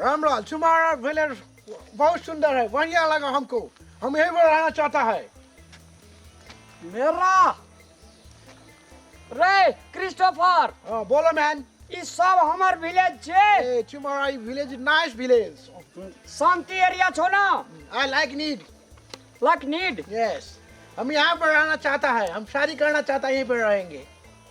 रामलाल, तुम्हारा विलेज बहुत सुंदर है, बढ़िया लगा हमको, हम यहीं पर रहना चाहता है। मेरा रे क्रिस्टोफर। हाँ, बोलो मैन। ई सब हमर विलेज छे। ए, तुम्हारा विलेज नाइस विलेज। शांति एरिया छो ना। I like need. Like need. Yes, हम यहाँ पर रहना चाहता है, हम शादी करना चाहता है, यहीं पर रहेंगे।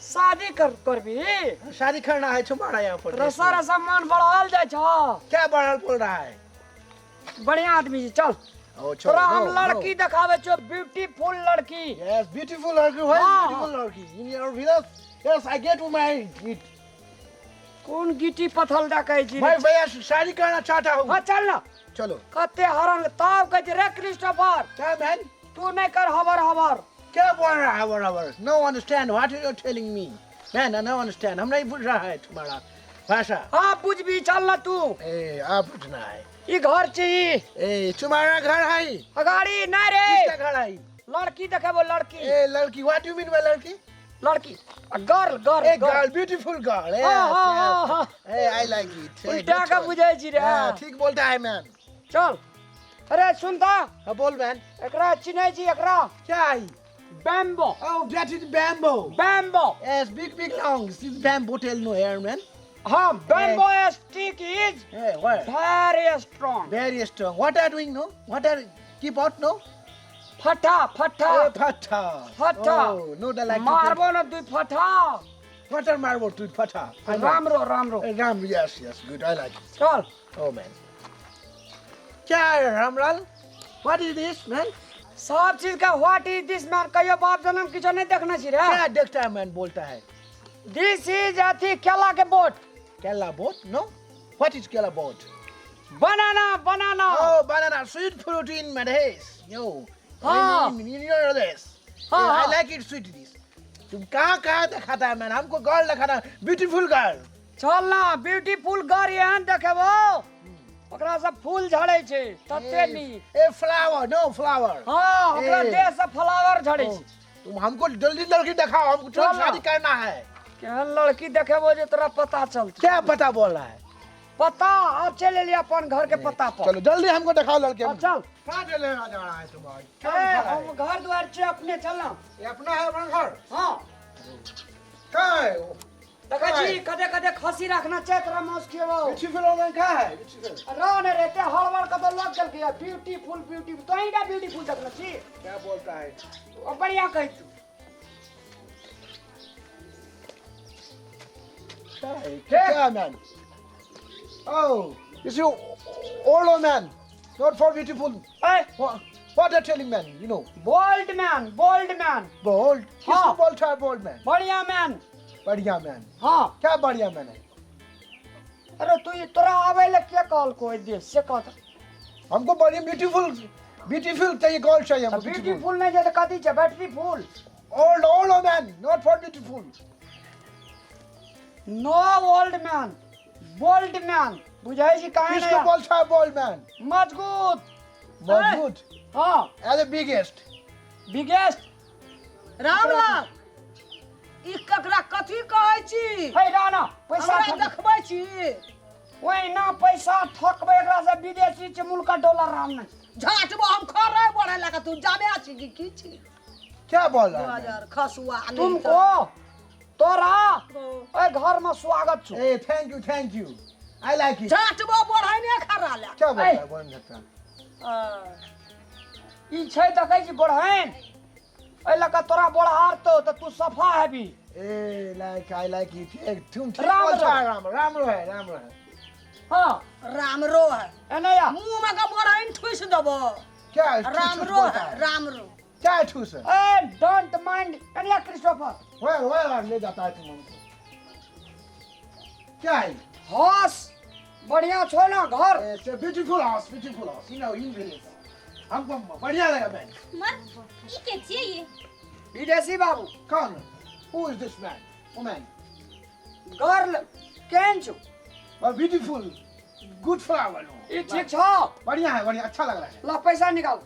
शादी कर करबी? शादी करना है तुम्हारा यहाँ पर। रसा रसा मान बढ़ाल जाइ छो। क्या बढ़ाल बोल रहा है? बढ़िया आदमी जी, चल। ओ, चलो, तोरा हम no, लड़की no. देखावे छो, ब्यूटीफुल लड़की। यस, ब्यूटीफुल लड़की, what is हाँ। ब्यूटीफुल लड़की in your village? Yes, I get married it. कोन गिटी पथल दे कहै छी? मैं भैया शादी करना चाहता हूँ। हाँ, चल ना। चलो। कते हरन तब कहै छी रे क्रिस्टोफर। क्या मैन? तू नहीं कर हबर हबर। क्या बोल रहा है हबर हबर? No understand what you are telling me man, I no understand, हम नहीं बुझ रहा है तुम्हारा भाषा। हाँ बुझबी, चल ना तू। ए, आप बुझना है। ई घर छी। ए, तुम्हारा घर है? अगाड़ी नहीं रे। किसका घर है? लड़की देखेबो, लड़की। ए लड़की, what you mean by लड़की? लड़की, girl, girl. A girl, beautiful girl. हाँ, हाँ, हाँ, हाँ। ए, I like it. उल्टा का बुझै छी रे। हां, ठीक बोलता है मैन। चल। अरे सुन त। हां, बोल मैन। एकरा चिन्है छी एकरा? क्या है? Bamboo. Oh, that is bamboo. Bamboo. Yes, big big lungs. This bamboo tell no here, man. हाँ, bamboo stick is Hey, what? Very strong. Very strong. What are doing no? What are keep out no? फट्टा, फट्टा। ए, फट्टा। फट्टा। Oh, no, the like. मारबो न दुई फट्टा। What are मारबो दुई फट्टा? I know. राम्रो, राम्रो। Eh, राम्रो, yes, yes, good. I like it. चल। Oh man. क्या है Ramlal? What is this, man? सब चीज का what is this man, कहियो बाप जन्म किछो नहीं देखने छी रे। क्या देखता है मैन बोलता है? दिस is अथी केला के बोट। केला बोट? नो? What is केला boat? Banana, banana. Oh, banana, sweet fruit in Madhes. Yo. हाँ। In your this. हाँ, I हाँ। like it sweet this. तुम कहाँ कहाँ दिखाता है मैन? हमको गर्ल दिखाना, ब्यूटीफुल गर्ल। चल ना, ब्यूटीफुल गर्ल एहन देखेबो ओकरा से फूल झड़ै छै तते नीक। A flower, no flower. हाँ, ओकरा ए। देह से फ्लावर झड़ै छै। तुम हमको जल्दी लड़की दिखाओ, हमको तुरंत चल ना। शादी करना है। केहन लड़की देखेबो जे तोरा पता चलतौ? क्या पता बोल रहा है? पता अब चलि एलियै अपन घर के पता पर। चलो जल्दी हमको दिखाओ लड़के। हाँ, चल। कहाँ चले जा रहा है तुम्हारा? क्या ए, दिखा रहा हम है? घर द्वार छै अपने, चल ना। ये अपना है अपना घर? हाँ। कहाँ है वो? देखै छी कते कते खसी रखना छै तोरा मांस खियबौ। ब्यूटीफुल वुमन कहाँ है? ब्यूटीफुल। रह ने रे, ते हड़बड़ कतौ लग गेलकै। ब्यूटीफुल, ब्यूटीफुल तोही टा ब्यूटीफुल देखने छी। क्या बोलता है? ओ बढ़िया कहै तू। क्या है? क्या है man? Oh, you see, old man, not for beautiful. A, What are telling man, you know? Bold man, bold man. Bold? किसको हाँ। बोलता है bold man? बढ़िया मैन। बढ़िया मैन। हाँ। क्या बढ़िया मैन है? अरे तू ई तोरा आबै ले के कहलको एहि देश से कह त। हमको बढ़िया ब्यूटीफुल, ब्यूटीफुल चाहिए, गर्ल चाहिए हमको। ब्यूटीफुल नहीं छै त कथी छै? Battery full. Old, old man, not for beautiful. No old man, bold man. बुझै छी काहे किसको नहि? बोलता है बोल्ड मैन? मजबूत। मजबूत। हाँ। As a biggest. Biggest. Ramlal, ई ककरा कथी कहै छी? हे राणा, पैसा हमरा ठक- देखबै छी? ओहिना पैसा ठकबै एकरा से, विदेशी छै, मुल्का डॉलर राम नहि। झाटबो हम खरै बढ़े लगा, तू जामे छी कि की छी? क्या बोल रहा है? हजार खसुआ नहीं तुमको तोरा तो। ओहि घर में स्वागत छौ। ए, thank you, thank you, I like it. झाटबो बढ़े ने खरा ले। क्या बोल रहा है बोल सकता? ई छै देखै छी बढ़ैन, एहि लऽ कऽ तोरा बढ़ारतौ तऽ तू सफा हेबी। ए लाइक, I like it. ए, तुम ठीक राम बोल रहा है। राम। राम रामरो है, रामरो है। हाँ। रामरो है। एने आ। मुंह में के बढ़ैन ठुसि देबो। क्या है? ठूस रामरो बोलता है, है। रामरो। क्या है ठूस है? ए don't mind, एने आ क्रिस्टोफर। वेल वेल ले जाता है तुम हमको। क्या है? हॉस बढ़िया छो ना घर? It's a beautiful house, beautiful house. You know, in village. हमको बढ़िया लगा मैन। मर, ई के छियै ये? विदेशी बाबू। कौन? Who is this man? Woman. Girl केहन छौ? Well, beautiful, good flower. ई ठीक छौ? बढ़िया है, बढ़िया, अच्छा लग रहा है। ला पैसा निकाल।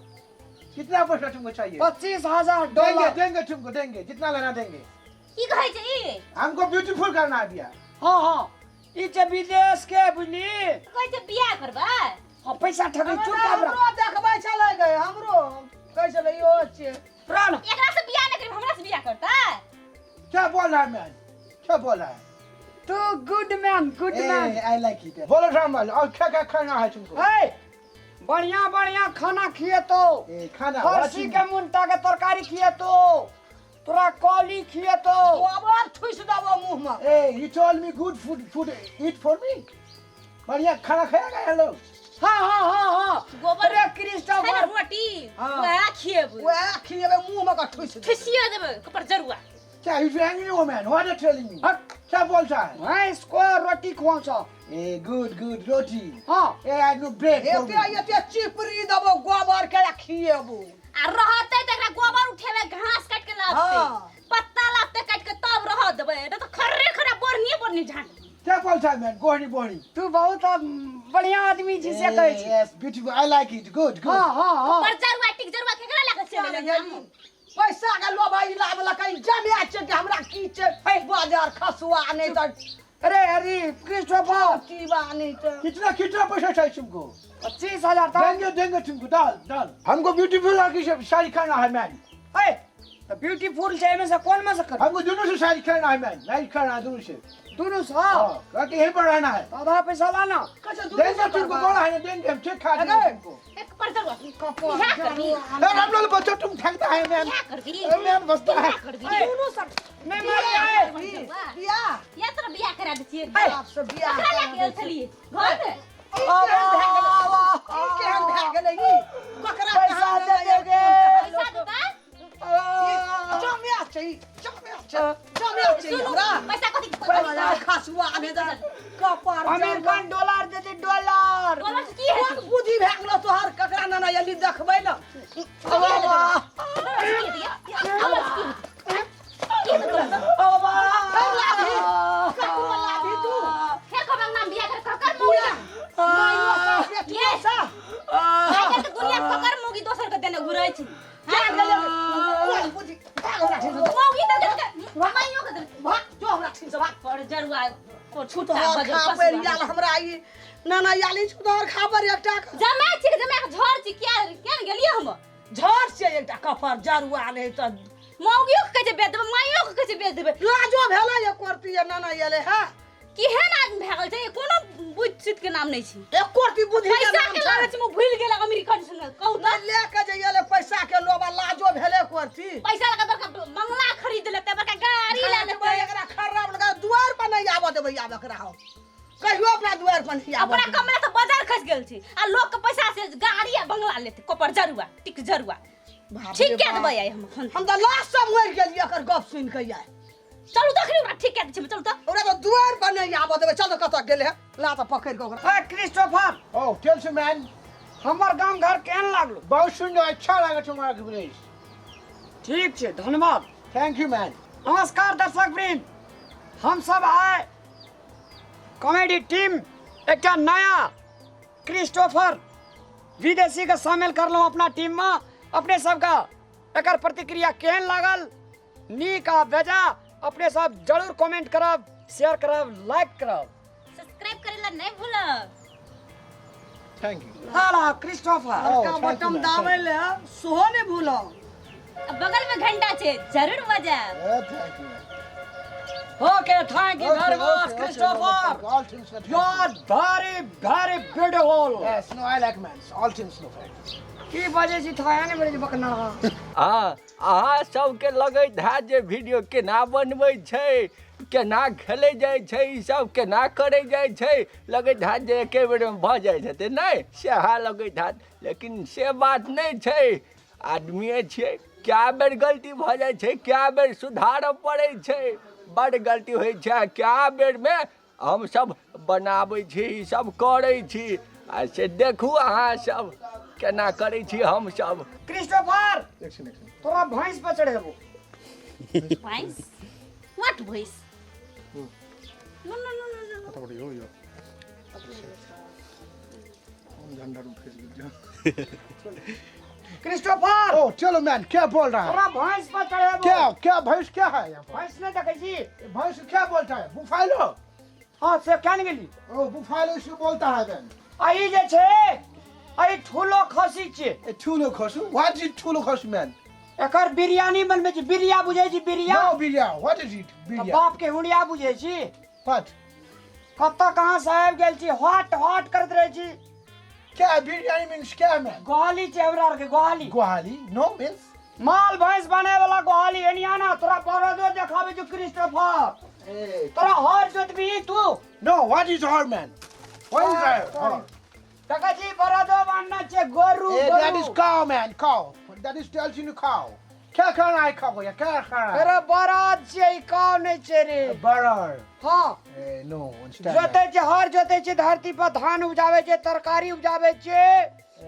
कितना पैसा तुमको चाहिए? 25,000 देंगे। डॉलर। देंगे तुमको, देंगे, जितना लेना देंगे। की कहै छै ई? हमको ब्यूटीफुल करना है भैया। हाँ हाँ। ई छै विदेश के बुझली। कहै छै बियाह करबै। हाँ, पैसा ठकै चुप काबरा। हमरो देखबै छलै गै, हमरो कहै छलै इहो छै। प्राण एकरा से बियाह नहि करबै, हमरा से बियाह करतै। क्या बोल रहा है मैन, क्या बोल रहा है तू? Good man, good man. I like it. बोलो रामलाल, और क्या क्या खाना है तुमको? हे, बढ़िया बढ़िया खाना खिएतो। ए, खाना फरसी के मुंटा के तरकारी खिएतो, तोरा कौली खिएतो। गोबर ठुसि देबो मुँह में। ए, you told me good food, food eat for me. बढ़िया खाना खाएगा ये लोग। हाँ हाँ हाँ हाँ। गोबर अरे क्रिस्टोफर। खाना रोटी हाँ। वएह खिएबै। वएह खिएबै, मुँह में के ठुसि देबो। ठुसियो देबै कपर जरुआ। क्या you angry woman, what are telling me? हक। क्या बोलता है? भैंस को रोटी खुआउँछ। ए, गुड गुड रोटी। हाँ। ए, I know bread. एते एते चिपरी देबो गोबर के आ खिएबो। आ रहतै तऽ एकरा गोबर उठेबै, घास काटि के लाबतै। हाँ। पत्ता लाबतै काटि के तब रह देबै, नहि तऽ खर्रे खर्रा बोरनिये बोरनी झाँट देबै। क्या बोलता है मैन? गोहनी बोहनी। तू बहुत बढ़िया आदमी छी से कहै छी। Yes, beautiful, I like it, good good. हाँ हाँ हाँ। पर जरुआ टिक जरुआ केकरा लए के चलि एलै? पैसा के लोभ ई लाबलकै, जमे छै कि हमरा की छै बाजार खसुआ नहि तऽ। अरे अरे क्रिस्टोफर। टीबा नहीं तऽ। कितना कितना पैसा चाहिए तुमको? 25,000 तक। देंगे देंगे तुमको, डाल डाल। हमको ब्यूटीफुल लड़की से शादी करना है मैन। ए, तऽ ब्यूटीफुल छै, एहिमे से कोन में से कर? हमको दोनों से शादी करना है मैन, मैरिज करना है दोनों से। दुनू से? हाँ, क्योंकि यहीं पर रहना है। आधा पैसा लाना। कैसे दूध देंगे तुमको, बोला है ना, देंगे हम, ठीक खा देंगे अरे। तुमको। एक पर जरुआ कपर बियाह करबी? अरे हम लोग बच्चों तुम ठगता है मैन। बियाह करबी? अरे मैन बसता है। बियाह करबी? दुनू सब नहि मारी आए। बियाह या तोरा बियाह करा दै छियै। बाप से बियाह। ककरा लए के गेल छलियै घर मे? ई केहन भए गेलै? ई केहन भए गेलै ई? ककरा पैसा कहाँ दे लेनाइ देगे। पैसा देतै? ई जमे छै, ई जमे छै, जमे छै। सुनू हमरा पैसा कथी? पैसा खसुआ नहि दे कपार। अमेरिकन डॉलर देते, डॉलर। डॉलर से की हेतै? कोन बुद्धि भए गेलो तोहर? ककरा नाना एली देखबै ने। की हेतै तोरा? ककरो लाभी तू? फेर कहबै नाम बियाह कर ककर मौगी ये आइ काल्हि तऽ दुनिया ककर मौगी दोसर के देने घुरै छै? क्या गेलै? कोन बुद्धि? भाग हमरा ठीन से। मौगी तऽ देलकै, माइयो के देलकै। भाग जो हमरा ठीन से, भाग। पर जरुआ को छुट्टा तोहर बजल खा खसुआ। पड़ि गेल हमरा ई नाना याली छौ तोहर खा पर एकटा जमा छी के जमा के झड़ छी, किया किया ने गेलियै हम? झड़ से एकटा कफर जरुआ नहि तऽ। मौगियो के कहै छै बेच देबै, माइयो के कहै छै बेच देबै। लाजो भेलै एको रत्ती ये नाना एलै है? केहन आदमी भए गेल छै, कोनो बुद्धि सुध के नाम नहि छै। एको रत्ती बुद्धि के पैसा नाम के छै। लालच में भूलि गेल अमेरिकन संगे, कहू तऽ। ले के जे एलै पैसा के लोभा, लाजो भेलै एको रत्ती? पैसा लगा बड़का बंगला खरीद लेतै, बड़का गाड़ी लए लेतै। एकरा खराब लगा दुआर पर नहि आबऽ देबै। आब एकरा हम कहियो अपना दुआर पर नहि आबऽ अपना देबै। कमरा तऽ बाजार खसि गेल छै आ लोक के पैसा से गाड़ी आ बंगला लेतै। कोपर जरुआ टिक जरुआ। बाप ठीक रे कए बाप। देबै आइ हम फोन। हम तऽ लाश से मरि गेलियै एकर गप सुनि के आइ। चलू तखनी ओकरा ठीक कए दै छियै, चलू तऽ। ओकरा तऽ दुआर पर नहि आबऽ देबै। चल तऽ, कतऽ गेलै हे? ला तऽ पकड़ि कऽ ओकरा। ए क्रिस्टोफर। ओ टेल से मैन। हमर गाम घर केहन लागलो? बहुत सुंदर, अच्छा लगा तुम्हारा विलेज। ठीक छै, धन्यवाद। Thank you man. नमस्कार दर्शक वृंद, हम सब आए कॉमेडी टीम एकटा नया क्रिस्टोफर विदेशी के शामिल करलहुँ अपना टीम में। अपने सबके एकर प्रतिक्रिया केहन लागल, नीक आ बेजा, अपने सब जरूर कमेंट करब, शेयर करब, लाइक करब, सब्सक्राइब करे ला नहीं भूलब। Thank you. हाला क्रिस्टोफर। Oh, का thank you, button ma'am. दाबै ले सेहो नहि भूलब। अब बगल में घंटा छे, जरूर बजाब। Thank you. Okay, thank you very much Christopher. All things no. You are very very beautiful. Yes, no, I like men. All things no fact. की बजे छी थाया नहीं बजे छी बकना। हँ, अहाँ सबके लगैत हैत जे वीडियो केना बनबै छै, केना खेलै जाइ छै, ई सब केना करै जाइ छै। लगैत हैत जे एके बेरमे भऽ जाइत हेतै, नहि सएह लगैत हैत, लेकिन से बात नहि छै। आदमिए छियै, कए बेर गलती भऽ जाइ छै, कए बेर सुधारऽ पड़ै छै। बड्ड गलती होइ छै आ कए बेरमे हमसभ बनाबै छी, ई सब करै छी। आ से देखू अहाँ सब केना करै छी हमसभ। क्रिस्टोफर। एक सेकंड, एक सेकंड। तोरा भैंस पर चढ़ेबो। भैंस? What भैंस? नो नो नो नो नो। कत बड़ी हो यो झंडा रूप फंस गया। क्रिस्टोफर। ओ चलो मैन, क्या बोल रहा है? तोरा भैंस पर चढ़ेबो। क्या क्या भैंस क्या है यहाँ पर? भैंस नहीं देखै छी? भैंस क्या बोलता है? बुफाइलो। हाँ से क्या नहीं गेली। ओ बुफालो से बोलता है मैन। आ ई जे छै, आ ई ठुलो खसी छै। ए ठुलो खसु? What is ठुलो खसु मैन? एकर बिरयानी बनबै छी। बिरिया बुझै छी? बिरिया? नो बिरिया, what is it तऽ बिरिया? बाप के हुड़िया बुझै छी? What? कतऽ कहाँ से आबि गेल छी, हॉट हॉट करैत रहै छी। क्या बिरयानी मींस क्या मैन? गोहाली छै हमरा आरके, गोहाली। गोहाली नो मींस? माल भैंस बने वाला गोहाली। एनिया ना तोरा बरदो देखाबै छौ क्रिस्टोफर। ए तोरा हर जोतबी तू? नो, what is her man? What is her? देखै छी बरदो बान्हना छै, गोरू। Hey, that is गोरू cow, man, cow. That is tells you cow. क्या खाना है cow को? क्या खाना है? अरे बरद छियै, ई काव नहि छै रे। बरर। हाँ। Eh, no, understand. जोतै छै, हर जोतै छै, धरती पर धान उपजाबै छै, तरकारी उपजाबै छै।